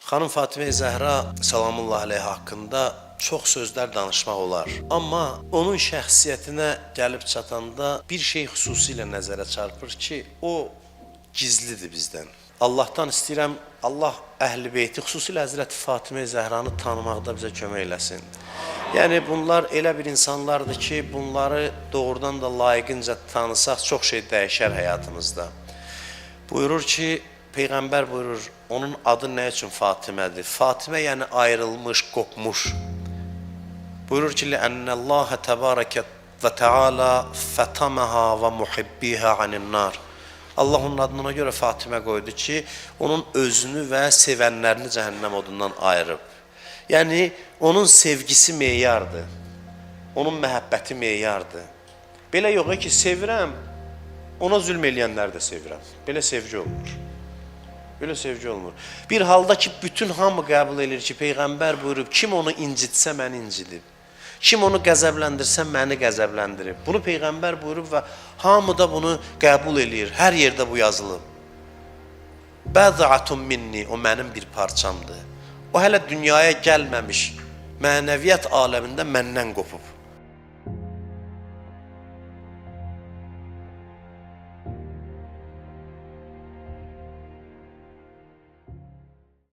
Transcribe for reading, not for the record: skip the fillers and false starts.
Xanım Fatimə Zəhra salamullah əleyha haqqında çox sözlər danışmaq olar. Amma onun şəxsiyyətinə gəlib çatanda bir şey xüsusilə nəzərə çarpır ki, o gizlidir bizdən. Allahdan istəyirəm, Allah Əhl-i Beyti, xüsusilə Həzrəti Fatimə Zəhranı tanımaqda bizə kömək eləsin. Yəni bunlar elə bir insanlardır ki, bunları doğrudan da layiqincə tanısaq çox şey dəyişər həyatımızda. Buyurur ki, Peyğəmbər buyurur, onun adı nə üçün Fatimədir? Fatimə yəni ayrılmış, qopmuş. Buyurur ki, "Lənnəllaha təbarəkə və təala fətamaha və muhibbiha anin-nar." Allah onun adını ona görə Fatimə qoydu ki, onun özünü və sevənlərini cəhənnəm odundan ayırıb. Yəni onun sevgisi meyardır. Onun məhəbbəti meyardır. Belə yox ki, sevirəm, ona zülm eləyənləri də sevirəm. Belə sevgi olmur. Belə sevgi olmur. Bir halda ki, bütün hamı qəbul eləyir ki, Peyğəmbər buyurub, kim onu incitsə məni incidib. Kim onu qəzəbləndirsə məni qəzəbləndirib. Bunu Peyğəmbər buyurub və hamı da bunu qəbul eləyir. Hər yerdə bu yazılıb. Bəzatun minni, o mənim bir parçamdır. O hələ dünyaya gəlməmiş, mənəviyyat aləmində məndən qopub.